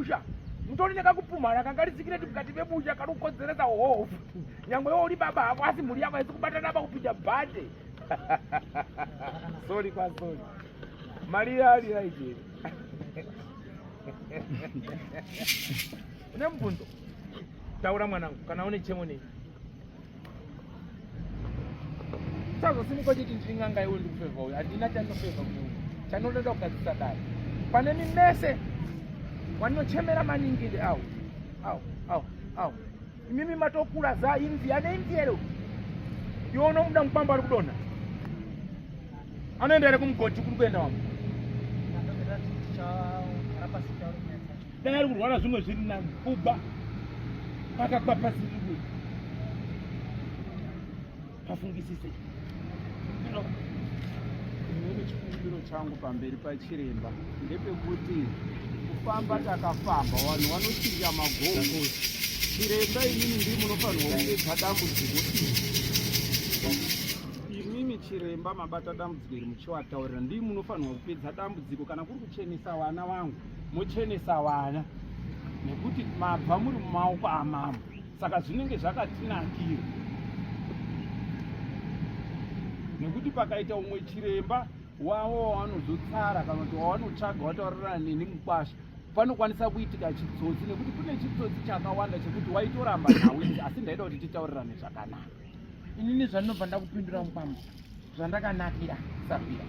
Musha mutori nekakupumhana kanga risikireti mukati memusha kari kukonzeresa hoho futi nyangwe iwe uri baba hako asi mhuri yako haisi kubatana pakupinda bhande. Sorry kwa sorry. Mari yari right here. Une mubvunzo? Taura mwanangu kana une chemo nei. Usazosimuka uchiti ndiri n'anga iwe ndikufevha uyu. Handina chandinofevha kune uyu. Chandinoda kugadzirisa dare. Pane mimese wandinochemera maningi ndi awo. Awo, awo, awo. Imimi matokura za imvi ane imvi here uyu? Iwe unomuda mukwambo ari kudonha. Anoenda here kumugodhi kuri kuenda wangu? Dai ari kurwara zvimwe zviri nani. Kuba. Pakakwapasiri Pafungisise. Inini chikumbiro changu pamberi pachiremba ndepekuti kufamba takafamba vanhu vanochinja magogo. Chiremba inini ndii munofanirwa kupedza dambudziko iri. Imimi chiremba mabata dambudziko iri muchiwataurira ndii munofanirwa kupedza dambudziko kana kuri kuchenesa vana vangu mochenesa vana nekuti mabva muri mumaoko amambo. Saka zvinenge zvakatinakira nekuti pakaita umwe chiremba wavo wavanozotsara kana kuti wavanotsvaga wataurirana neni mukwasha panokwanisa kuitika chitsotsi nekuti kune chitsotsi chakawanda chekuti waitoramba nhau idzi asi ndaida kuti titaurirane zvakanaka. Inini zvandinobva ndakupindura mukwambo zvandakanakira sahwira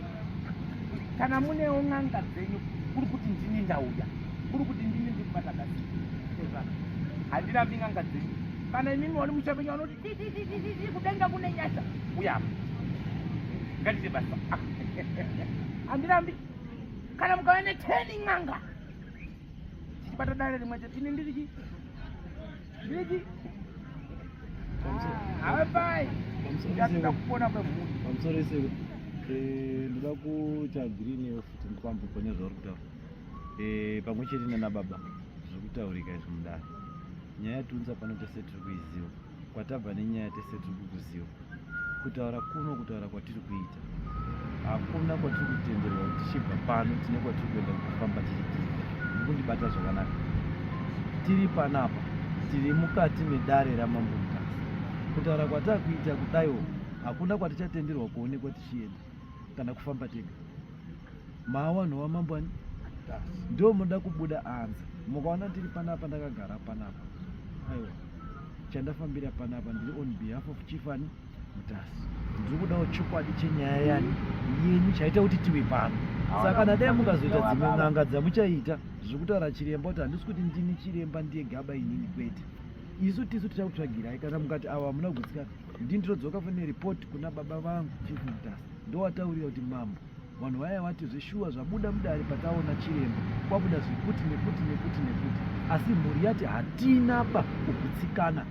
kana munewo n'anga dzenyu kuri kuti ndini ndauya kuri kuti ndini ndiri kubata basa handirambi n'anga dzenyu kana imimi wani musha menyu vanoti tititititi kudenga kune nyasha uya ngatiite basa handirambi kana mukava neteni n'anga tichibata dare rimwe chete ini ndirichi ndirichi Hapai. Ndikuda kupona kwemhuri. Pamusoro ese eh, ndoda kuti agree newe futi mukwambo pane zvauri kutaura eh, pamwe chete nana baba zviri kutaurika izvi mudare. Nyaya yatiunza pano tese tiri kuiziva, kwatabva nenyaya tese tiri kukuziva. Kutaura kuno kutaura kwatiri kuita hakuna kwatiri kutenderwa kuti tichibva pano tine kwatiri kuenda kufamba tiri tega. Mukundibata zvakanaka. Tiri panapa tiri mukati medare ramambo Mutasa. Kutaura kwatakuita kudaiwo hakuna kwatichatenderwa kuonekwa tichienda kana kufamba tega. Maawanhu wamambo ani ndo munoda kubuda anza mukaona ndiri panapa ndakagara panapa aiwa chandafambira panapa ndiri on behalf of chief ani Mutasa ndiri kudawo chokwadi chenyaya yani yenyu chaita kuti tive pano saka kana dai mukazoita dzimwe n'anga dzamuchaita zviri kutaura chiremba kuti handisi kuti ndini chiremba ndiye gaba inini kwete isu tisu tichakutsvagirai kana mukati ava hamuna kugutsikana ndini ndinodzoka fune report kuna baba vangu chief Mutasa ndowataurira kuti mambo Vanhu vaya vati zveshuwa zvabuda mudare pataona chiremba kwabuda zvekuti nekuti nekuti nekuti asi mhuri yati hatina ba kugutsikana.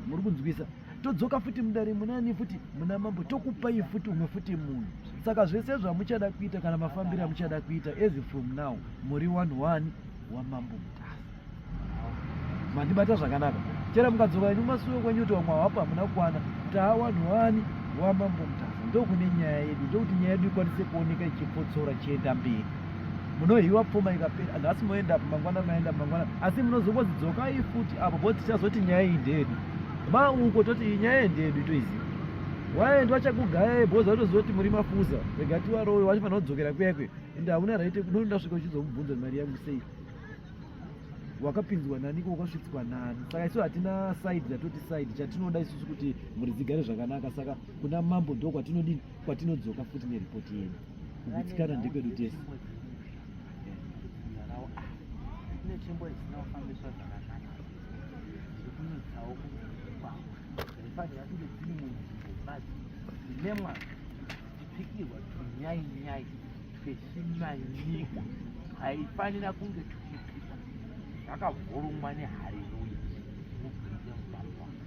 Muri kunzwisa? Todzoka futi mudare munani futi muna mambo tokupai futi umwe futi munhu. Saka zvese zvamuchada kuita kana mafambiro amuchada kuita as from now muri one one wamambo Mutasa. Mandibata zvakanaka. Chero mukadzoka henyu masuwo kwenyu kuti vamwe havapo hamuna kukwana. Taa wanhu wani wamambo Mutasa. Ndokune nyaya yedu. Ndokuti nyaya yedu ikwanise kuoneka ichipotsora ichienda mberi. Munohiwa pfuma ikapera. Nhasi moenda apo mangwana maenda mangwana. Asi munozongozi dzokai futi apo bo tichazoti nyaya iyi ndeyedu. Ma uko toti iyi nyaya iyi ndeyedu toiziva. Waenda wachakugayai bhozi vatoziva kuti muri mafuza. Rega tiwarowe wachifanira kudzokera kuya kuya. Ende hauna right yekunoenda svika uchizomubvunza mari yangu sei. Wakapinzwa nani ko wakasvitswa nani? Saka isu hatina side yatoti side chatinoda isusu kuti mhuri dzigare zvakanaka saka kuna mambo ndo kwatinodini kwatinodzoka futi neripoti yedu. Kugutsikana ndekwedu tese. Kune tsvimbo dzisina kufambiswa zvakanaka dziri kunetsawo kuwanikwa dzaifanira kunge dziri munzvimbo madzo dzine mwana dzichipikirwa tunyai nyai twechimanyika twaifanira kunge tuchipika zvakavhurungwa nehareruya. Mubvunze mukwambo wangu,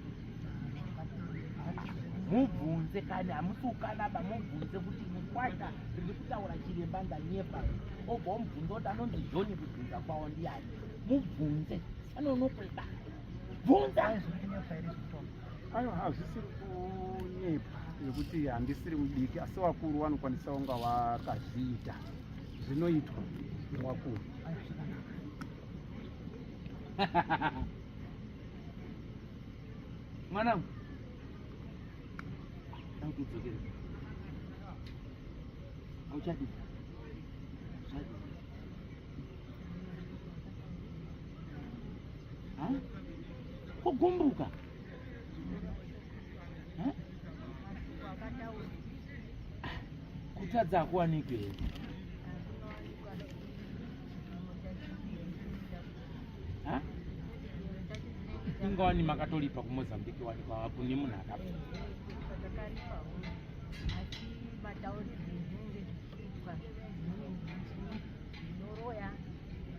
mubvunze kani hamusi ukanaba, mubvunze kuti mukwasha riri kutaura chiremba ndanyepa here? Obva wamubvunza kuti anonzi John kubvunza kwawo ndiani? Mubvunze anonokweba, bvunza. Aiwa, hazvisiri kunyepa nekuti handisiri mudiki asi vakuru vanokwanisa kunga vakazviita zvinoitwa nevakuru. Mwanangu, akudzokere auchadi kugumbuka. Kutadza hakuwanikwi here? Ingawani makatolipa kuMozambique wani kune munhu akafa. Zvinoroya,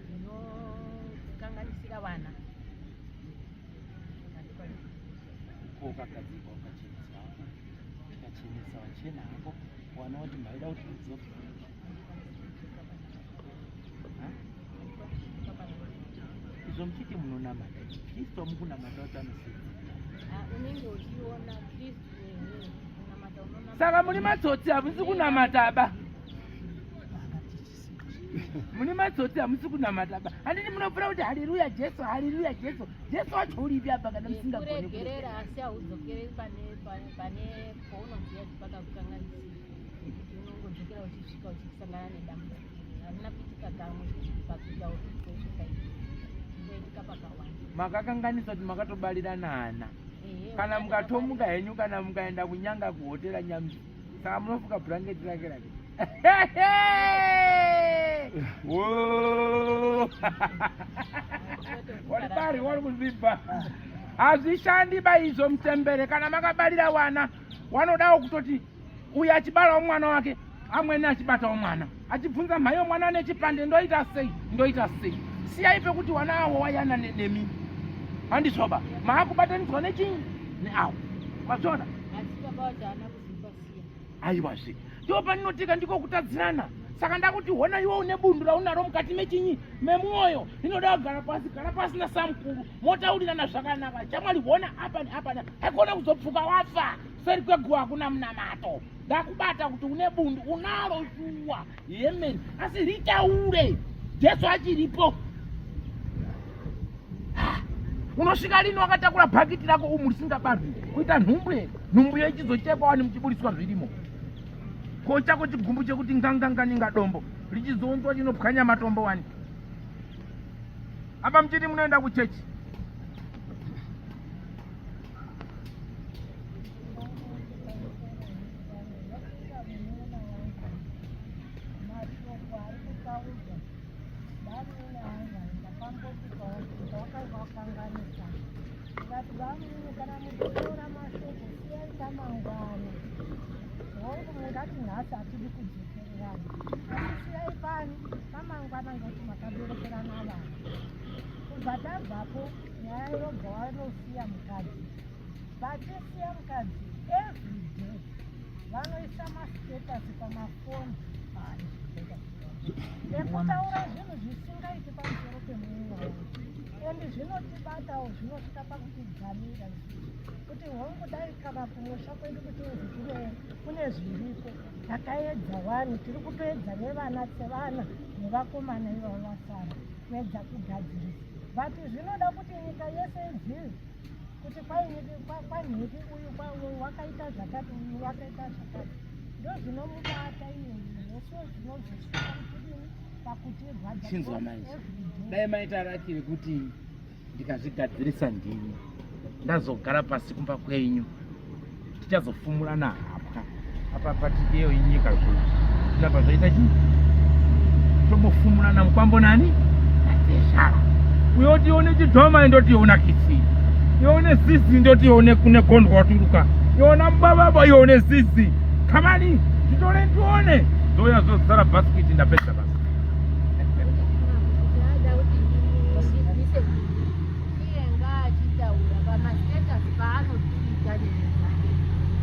zvinokanganisira vana. Ko ukagadzirwa ukachenesa hako, ukachenesa wachena hako, wana wati maida kuti udzoke. Izvo muchiti munonamata Kristu wamukunamata kuti anosidza. Unenge uchiona Kristu ehe, kunamata unonamata. Saka muri matsotsi, hamusi kunamata ba. Mune matsotsi, hamusi kunamata ba. Handiti munopfura kuti haleluya Jesu, haleluya Jesu. Jesu wacho uripi apa kana musingagoni kuregerera? Asi haudzokeri pane pane paunoziva kuti pakakukanganisira, kuti unongodzokera uchisvika uchisangana nedambudziko. Harina kuitika kamwe pakuita kwezvakaitika, zvinoitika pakawanda. Makakanganisa kuti makatobarirana ana. Kana mukatomuka henyu, kana mukaenda kunyanga kuhotera Nyamzi, saka munofuka bhurangeti rake rake. Wari wari kuzvibva hazvishandi ba izvo mutembere. Kana makabarira wana, wanodawo kutoti uyu achibarawo mwana wake, amweni achibatawo mwana, achibvunza mhaiyo mwana ane chipande, ndoita sei, ndoita sei? Siyai pekuti wana awo wayana nemi, handizvoba? Maakubatanidzwa nechinyi neawo, mazviona? Asi baba vacho haana kuzipasiya. Aiwazve, ndipo paninotika, ndiko kutadzirana. Saka ndakuti hona, iwe une bundu raunaro mukati mechinyi, memwoyo, inoda kugara pasi. Gara pasi nasamukuru, motaurirana zvakanaka. Chamwari, hona apa neapa, haikona kuzopfuka wafa seri kweguva, hakuna munamato. Ndakubata kuti une bundu unaro, shuwa yemen, asi ritaure Jesu achiripo. Unosvika lini wakatakura bhakiti rako umu risingabarwi kuita nhumbu here? Nhumbu iyo ichizochekwa wani, muchiburiswa zvirimo. Ko chako chigumbu chekuti nganganga dombo richizounzwa chinopwanya matombo wani, apa muchiti munoenda kuchechi. Mashoko ari kutaurwa, vamwene ava ndakambosvikawo kuti wakanga wakanganisa, ndikati vamwene, kana muchitaura mashoko siyai kamangwana. Hongu, mungati nhasi hatidi kudzokererana, asi siyai pani pamangwana, ngekuti makaberekerana vana. Kubva tabvapo, nyaya yobva wanosiya mukadzi. Vachisiya mukadzi, every day vanoisa mastatus pamafoni ekutaura zvinhu zvisingaiti pamusoro pemumwe wavo, and zvinotibatawo, zvinosvika pakutidzamira isusu kuti hongu, dai kana kumusha kwedu kuchinzi kune zviriko. Takaedza wani, tiri kutoedza nevana sevana nevakomana ivavo vasara kuedza kugadzirisa, but zvinoda kuti nyika yese izive kuti kwanhiki uyu wakaita zvakati, uyu wakaita zvakati. Ndo zvinomubata iyeyi nesuwo, zvinozosvika kutidini, pakutirwadza. Chinzwa manje, dai maita raki rekuti ndikazvigadzirisa ndini, ndazogara pasi kumba kwenyu, tichazofumurana hapwa apa patideyo inyika zvinhu zvinabva zvaita chii, tombofumurana mukwambo nani atezvara uyo, tione chidhoma, ndotiona kisi, ione zizi, ndotione kune gondwa waturuka, iona mubababa, ione zizi kamani, titore tione zouya zozara bhasikiti. Ndapedza basa. Ndada kuti ndibvise iye ngaachitaura pamastatus paanotuita nezvake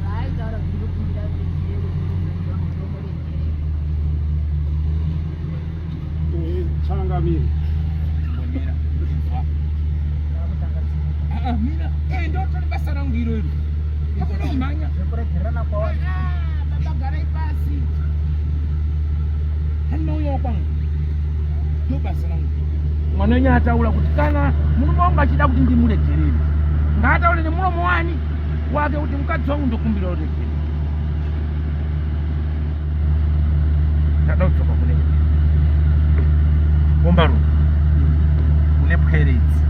vaaitaura kuti ndokumbira ruregerero, ndomuregerero. Changamire. Mbonera, inzwa. Ah, ah, mira, eh, ndotori basa rangu iro iro. Hakuna kumhanya. Zvekuregererana kwavo. Ah, baba, garai pasi. Handinouyawo kwangu. Ndobasa rangu. Mwana wenyu ataura kuti kana murume wangu achida kuti ndimuregerere, ngaataure nemuromo wani wake kuti mukadzi wangu ndokumbira uregerere. Ndada kudzoka kune Gombarume une pwere idzi.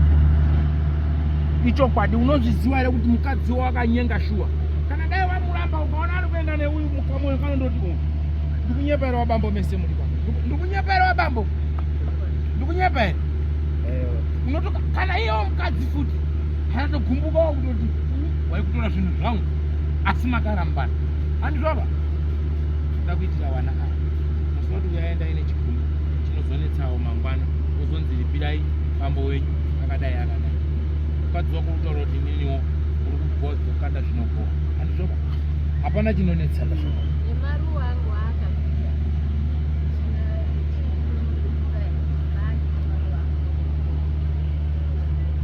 Ichokwadi unozviziva here kuti mukadzi wakanyenga shuwa? Kana dai wamuramba ukaona ari kuenda neuyu mukamoyo kanondoti uyu. Ndikunyepa here wabambo mese muri pano? Ndikunyepa here wabambo? Ndikunyepa here? Unotoka kana iyewo mukadzi futi anatogumbukawo kutoti waikutora zvinhu zvangu asi makarambana. Handizvava? Ndakuitira wana ava. Musi wati uyaenda ine chigumbu chinozonetsawo mangwana wozonzi ripirai bambo wenyu akadai akadai. Mukadzi wako utaura kuti ininiwo uri kubhowa dzokanda zvinobhowa. Handizvoba? Hapana chinonetsa ndazvoba. Nemaruwa angu aakabvira.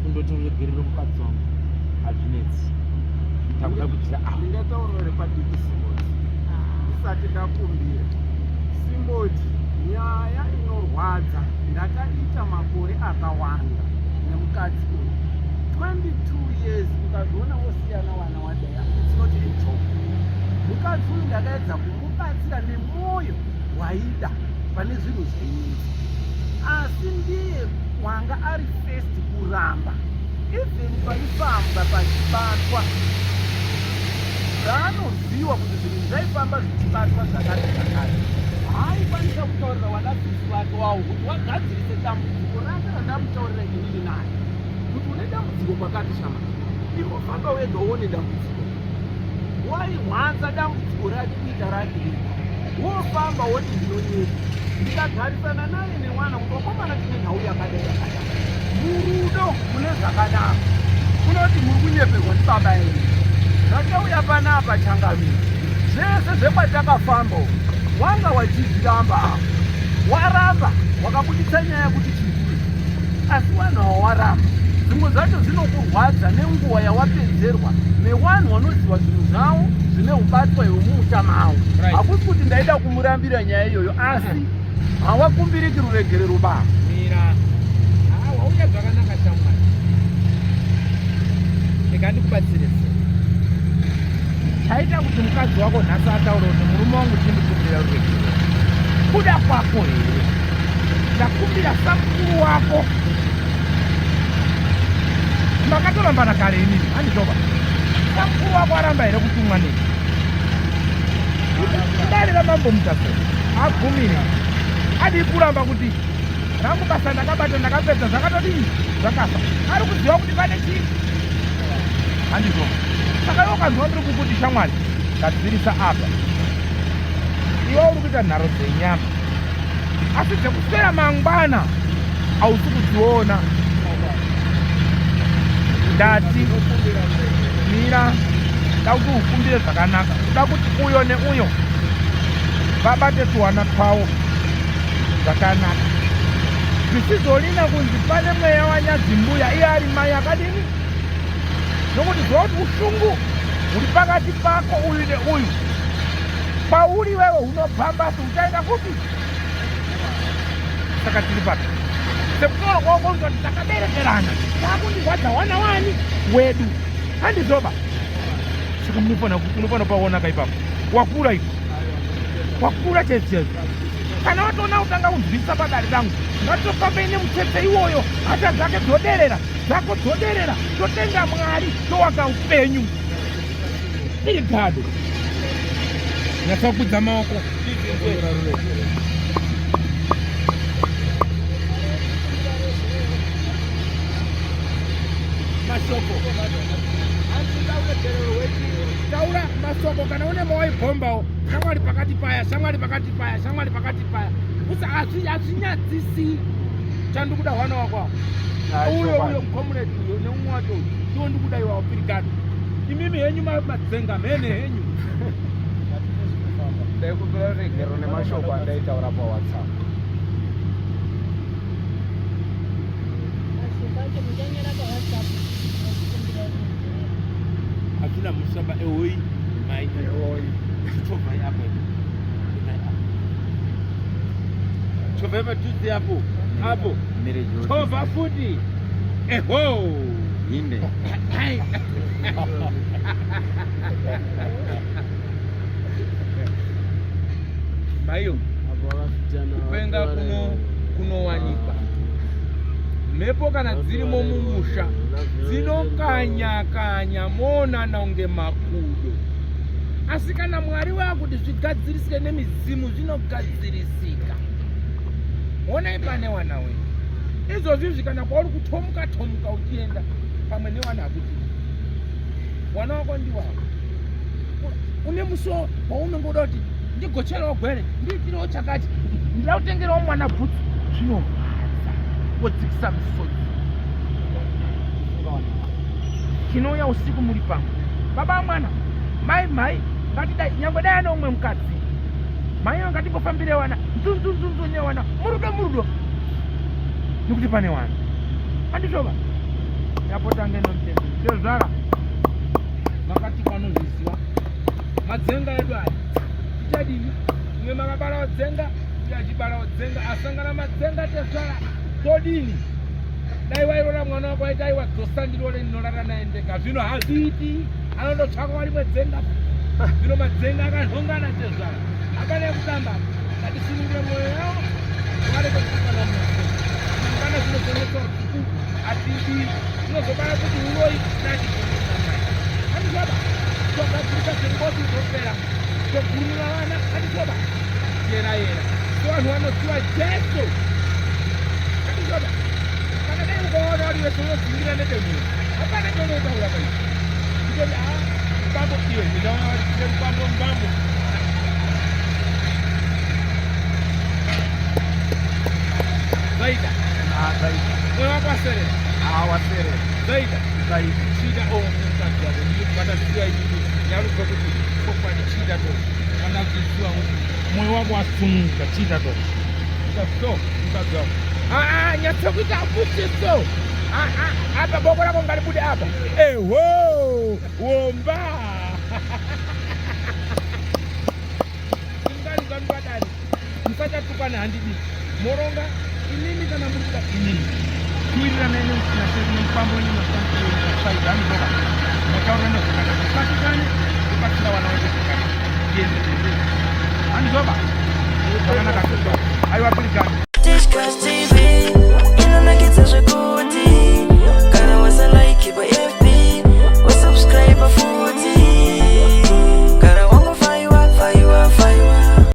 Kundoti uregerere mukadzi wangu hazvinetsi. Takuda kuitira ava. Ndingataura here padiki Simboti ndisati ndakumbira. Simboti, nyaya inorwadza ndakaita makore akawanda nemukadzi uyu 22 years ukazoona wosiyana wana wadai it's not a joke. Mukadzi uyu ndakaedza kumubatsira nemwoyo waida pane zvinhu zvainetsa asi ndiye wanga ari first kuramba even paifambwa pachibatwa zvaanoziwa kuti zvinhu zvaifamba zvichibatwa zvakati zvakati haaikwanisa kutaurira wanasisi vake wawo kuti wagadzirise dambudziko rake randamutaurira inini naye kuti une dambudziko kwakati shama imbofamba wega uone dambudziko waihwanza dambudziko rake kuita rake rega wofamba woti ndinonyepa ndikagarisana naye nemwana kuti wakomana tine nhau yakadai yakadai murudo mune zvakanaka unoti muri kunyeperwa ndibaba enyu zvatauya panapa changamire zvese zvekwatakafamba wanga wachizviramba apo waramba wakabuditsa nyaya kuti chii asi vanhu awa waramba zvimwe zvacho zvinokurwadza nenguva yawapedzerwa newanhu wanoziva zvinhu zvavo zvine ubatwa iwe mumusha mavo hakusi kuti ndaida kumurambira nyaya iyoyo asi hawakumbiriki ruregerero ba mira ah, wauya zvakanaka shamwari rega ndikubatsire se chaita kuti mukadzi wako nhasi ataure kuti murume wangu chindikumbira ruregerero kuda kwako here ndakumbira samukuru wako makatorambana kare inini handizvoba samukuru wako aramba here kutumwa nei idare ramambo mutasa abvumire adii kuramba kuti rangu basa ndakabata ndakapedza zvakatodii zvakafa ari kuziva kuti pane chii handizvo saka iwe ukanzwa ndiri kukuti shamwari gadzirisa apa iwe uri kuita nharo dzenyama asi dzekuswera mangwana hausi kudziona ndati mira da kuti ukumbire zvakanaka kuda kuti uyo neuyo vabate tuwana twawo zvakanaka zvisizolina kunzi pane mweya wanyadzimbuya iye ari mai akadini nokuti ziva kuti ushungu huri pakati pako uyu neuyu pauri wewe hunobvamba asi uchaenda kupi saka tiri papi sekutaura kwako kuti takaberekerana takundirwadza wana wani wedu handizoba saka munofanira paona ka ipapo wakura ipo wakura chaizvo chaizvo kana watoona kutanga kunzwisisa padare rangu ngatitofambei nemutsetse iwoyo hasha dzake dzoderera dzako dzoderera totenga mwari towaka upenyu iri gado nyatsa kudza maoko mashoko taura mashoko kana une mawaibhombawo shamwari pakati paya shamwari pakati paya shamwari pakati paya hazvinyadzisi chandikuda hwana wako uyo uyo comrade uyo neumwe wacho uyo ndiwo ndikuda iwawo pirikado imimi henyu madzenga mhene henyu ndaikumbira ruregero nemashoko andaitaura pawhatsapp hakuna musaba ehoi mai ehoi chovai apo chovai padhuze apo. Apo tobva futi eho Inde. Maiyo, kupenga kuno kunowanikwa mhepo kana dzirimo mumusha dzinokanya-kanya moonana kunge makudo asi kana mwari waakuti zvigadzirisike nemidzimu zvinogadzirisika honai pane wana wenyu izvozvi izvi kana kwauri kutomuka tomuka uchienda pamwe newana akuti wana wako ndiwako une musi waunenge uda kuti ndigocherewo gwere ndiitirewo chakati ndida kutengerawo mwana bhutsu zvinorwadza wodzikisa misodzi chinouya usiku muri pamwe baba mwana mai mhai ngatidai nyangwe dai ane umwe mukadzi mhai yo ngatimbofambire wana nzunzunzunzu newana murudo murudo nekuti pane wana andizvova yapota ngeno mutende tezvara makati panozviziva madzenga edu aya tichadini mwe makabarawo dzenga uye achibarawo dzenga asangana madzenga tezvara todini dai wairora mwana wako waiti aiwa dzosa ndirore ndinorara naye ndega zvino hazviiti anondotsvaka rimwe dzenga zvino madzenga akanhongana tezvara hapana yekutamba ngatisunungure mwoyo yavo vareke kutukana mumaso mangwana zvinozonetsa usiku hatidi zvinozobaya kuti uroyi nachizonetsamai handizvaba togadzirisa zvengozi zvopera togurura vana handizvaba yera yera so vanhu vanoziva jesu handizvaba kana dai ukaona vari vese unodzingira nedemuro hapana chaunotaura paii kutoti a mbambo iwe ndinaona mbambo mbambo zvaita Ah, zvaita. Mwoyo wako waserera. Ah, waserera. Zvaita. Zvaita. Chiita o mukadzi wako ndiri kubata ziva ichi nyaruka kuti chokwadi chiita to kana kuziva kuti mwoyo wako wasununguka chiita to. Ita so mukadzi wako. Ah, ah, nyatso kuita futi so. Ah, ah, apa boko rako ngaribude apa. Eho, womba. Simukani padare musachatukana handidi moronga inini kana muri kuda inini kuwirirana nemufambo wenyu masaida anozoka motaurana zvakanaka mubatikane kubatsira vana venyu zvakanaka tiende kumberi handizoba zvakanaka.